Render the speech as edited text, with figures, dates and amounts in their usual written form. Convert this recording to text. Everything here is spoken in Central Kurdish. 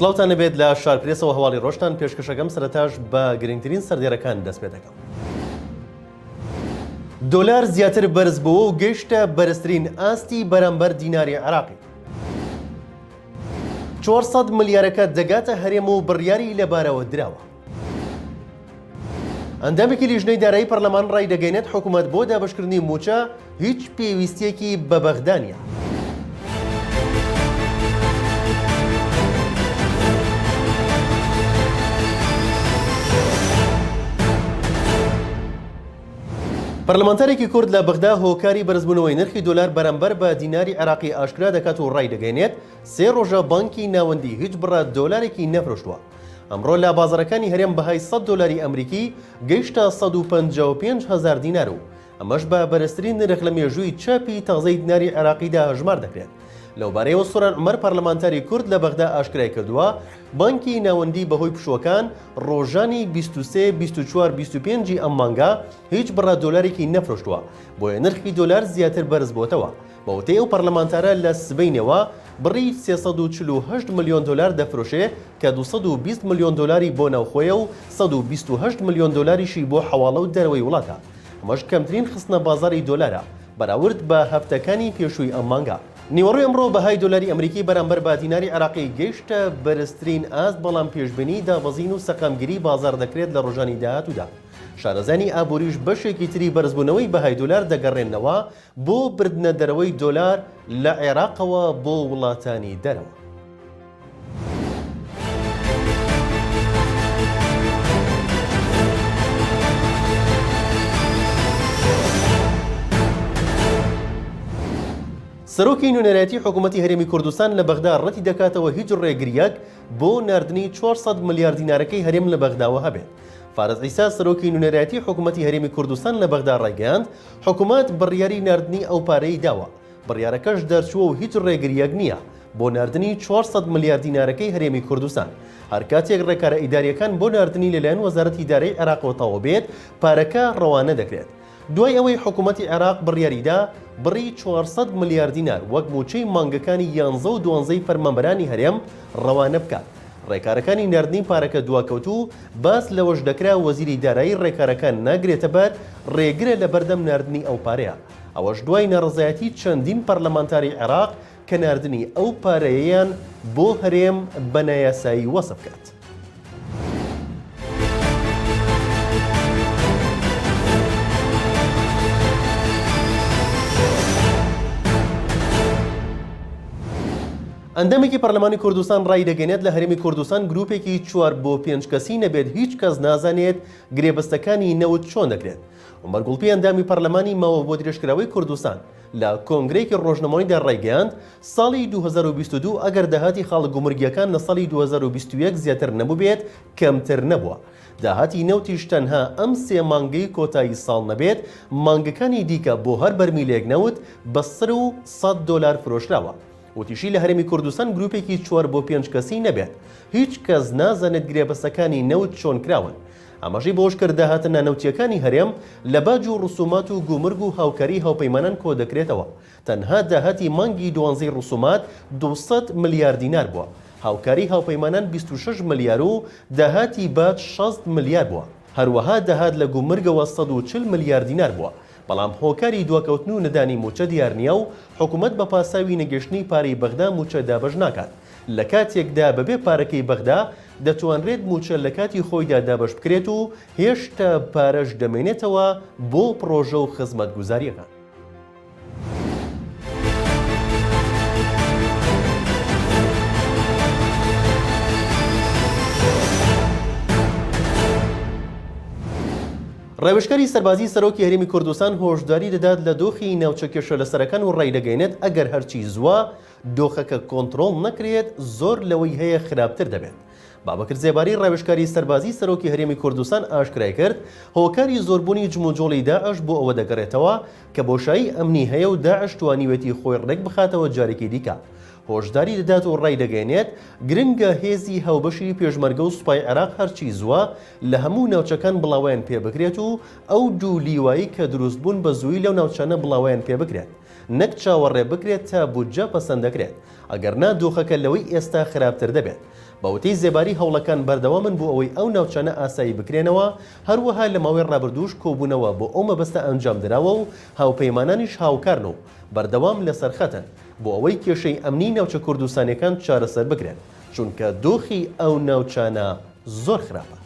سڵاوتان لێبێت لە شارپرێسەوە هەواڵی ڕۆژتان پێشکەشەکەم سەرەتاش بە گرنگترین سەردێرەکان دەست پێ دەکەم. دۆلار زیاتر بەرز بۆوە و گەیشتە بەرزترین ئاستی بەرامبەر دیناری عێراقی. 400 ملیارەکە دەگاتە هەرێم و بڕیاری لەبارەوە دراوە. ئەندامێکی لیژنەی دارایی پەرلەمان ڕایدەگەینێت حکومەت بۆ دابەشکردنی مووچە هیچ پێویستییەکی بە بەغدا نییە. پەرلەمانتارێکی کورد لە بەغدا هۆکاری بەرزبوونەوەی نرخی دۆلار بەرامبەر بە دیناری عێراقی ئاشکرا دەکات و ڕایدەگەینێت سێ ڕۆژە بانکی ناوەندی هیچ بڕە دۆلارێکی نەفرۆشتووە. ئەمڕۆ لە بازاڕەکانی هەرێم بەهای 100 دۆلاری ئەمریکی گەیشتە 155 هەزار دینار و ئەمەش بە بەرزترین نرخ لە مێژووی چاپی تازەی دیناری عێراقیدا هەژمار دەکرێت. لەوبارەیەوە سۆران عومەر پەرلەمانتاری کورد لە بەغدا ئاشکرای کردووە، بانکی ناوەندی بەهۆی پشووەکان ڕۆژانی 23، 24، 25 ی ئەم مانگە هیچ بڕە دۆلارێکی نەفرۆشتووە، بۆیە نرخی دۆلار زیاتر بەرزبووەتەوە. بە وتەی ئەو پەرلەمانتارە لە سبەینێوە بڕی 348 ملیۆن دۆلار دەفرۆشێ کە 220 ملیۆن دۆلاری بۆ ناوخۆیە و 128 ملیۆن دۆلاریشی بۆ حەواڵە و دەرەوەی وڵاتە، ئەمەش کەمترین خستنە بازاڕی دۆلارە بەراورد بە هەفتەکانی پێشووی ئەم مانگە. نیوەڕۆی ئەمڕۆ بەهای دۆلاری ئەمریکی بەرامبەر بە دیناری عێراقی گەیشتە بەرزترین ئاست، بەڵام پێشبینی دابەزین و سەقامگیری بازاڕ دەکرێت لە ڕۆژانی داهاتوودا. شارەزایانی ئابووریش بەشێکی تری بەرزبوونەوەی بەهای دۆلار دەگەڕێننەوە بۆ بردنە دەرەوەی دۆلار لە عێراقەوە بۆ وڵاتانی دەرەوە. سەرۆکی نوێنەرایەتی حکوومەتی هەرێمی کوردستان لە بەغدا ڕەتی دەکاتەوە هیچ ڕێگرییەک بۆ ناردنی 400 ملیار دینارەکەی هەرێم لە بەغداوە هەبێت. فارس عیسا سەرۆکی نوێنەرایەتی حکوومەتی هەرێمی کوردستان لە بەغدا ڕایگەیاند، حکوومەت بڕیاری ناردنی ئەو پارەی داوە، بڕیارەکەش دەرچووە و هیچ ڕێگرییەک نییە بۆ ناردنی 400 ملیار دینارەکەی هەرێمی کوردستان. هەر کاتێک ڕێکارە ئیدارییەکان بۆ ناردنی لەلایەن وەزارەتی دارایی عێراقەوە تەواو بێت، پارەکە ڕەوانە دەکرێت. دوای ئەوەی حکومەتی عێراق بڕیاریدا بڕی 400 ملیار دینار وەک مووچەی مانگەکانی یانزە و دوانزەی فەرمانبەرانی هەرێم ڕەوانە بکات، ڕێکارەکانی ناردنی پارەکە دواکەوت و باس لەوەش دەکرا وەزیری دارایی ڕێکارەکان ناگرێتەبەر، ڕێگرە لەبەردەم ناردنی ئەو پارەیە. ئەوەش دوای ناڕەزایەتی چەندین پەرلەمانتاری عێراق کە ناردنی ئەو پارەیەیان بۆ هەرێم بە نایاسایی وەسف کرد. ئەندامێکی پەرلەمانی کوردستان ڕایدەگەنێت لە هەرێمی کوردستان گروپێکی چوار بۆ پێنج کەسی نەبێت هیچ کەس نازانێت گرێبەستەکانی نەوت چۆن دەکرێت. عومەر گوڵپی ئەندامی پەرلەمانی ماوە بۆ درێژکراوەی کوردستان لە کۆنگرەیەکی ڕۆژنامەوانیدا ڕایگەیاند، ساڵی 2022 ئەگەر داهاتی خاڵە گومرگییەکان لە ساڵی 2021 زیاتر نەبووبێت کەمتر نەبووە. داهاتی نەوتیش تەنها ئەم سێ مانگەی کۆتایی ساڵ نەبێت مانگەکانی دیکە بۆ هەر بەرمیلێک نەوت بە سەرو سەد دۆلار فرۆشراوە. وتیشی لە هەرێمی کوردستان گروپێکی چوار بۆ پێنج کەسی نەبێت هیچ کەس نازانێت گرێبەستەکانی نەوت چۆن کراون. ئاماژەی بەوەشکرد، داهاتە نانەوتییەکانی هەرێم لە باج و ڕسومات و گومرگ و هاوکاری هاوپەیمانان کۆدەکرێتەوە، تەنها داهاتی مانگی دوانزەی ڕسومات 200 ملیار دینار بووە، هاوکاری هاوپەیمانان 26 ملیار و داهاتی باج 60 ملیار بووە، هەروەها داهات لە گومرگەوە 140 ملیار دینار بووە، بەڵام هۆکاری دواکەوتن و نەدانی مووچە دیار نییە و حکومەت بە پاساوی نەگەشتنی پارەی بەغدا مووچە دابەش ناکات. لە کاتێکدا بەبێ پارەکەی بەغدا دەتوانرێت مووچە لە کاتی خۆیدا دابەش بکرێت و هێشتا پارەش دەمێنێتەوە بۆ پڕۆژە و خزمەتگوزارییەکان. ڕاوێژکاری سەربازی سەرۆکی هەرێمی کوردستان هۆشداری دەدات لە دۆخی ناوچە کێشە لەسەرەکان و ڕایدەگەیەنێت ئەگەر هەرچی زووە دۆخەکە کۆنتڕۆڵ نەکرێت زۆر لەوەی هەیە خراپتر دەبێت. بابەکر زێباری ڕاوێژکاری سەربازی سەرۆکی هەرێمی کوردستان ئاشکرای کرد، هۆکاری زۆربوونی جموجۆڵی داعش بۆ ئەوە دەگەڕێتەوە کە بۆشایی ئەمنی هەیە و داعش توانیوێتی خۆی ڕێکبخاتەوە جارێکی دیکە هۆشداری دەدات و ڕایدەگەیەنێت گرنگە هێزی هاوبەشی پێشمەرگە و سوپای عێراق هەرچی زووە لە هەموو ناوچەکان بڵاوەیان پێبکرێت و ئەو دوو لیوایی کە دروستبوون بە زوویی لەو ناوچانە بڵاوەیان پێبکرێت. نەک چاوەڕێ بکرێت تا بودجە پەسەند دەکرێت، ئەگەرنا دۆخەکە لەوەی ئێستا خراپتر دەبێت. بە وتەی زێباری هەوڵەکان بەردەوامن بۆ ئەوەی ئەو ناوچانە ئاسایی بکرێنەوە، هەروەها لە ماوەی ڕابردووش کۆبوونەوە بۆ ئەو مەبەستە ئەنجامدراوە و هاوپەیمانانیش هاوکارن و بەردەوام لەسەر خەتن بۆ ئەوەی کێشەی ئەمنی ناوچە کوردستانیەکان چارەسەر بکرێن، چونکە دۆخی ئەو ناوچانە زۆر خراپە.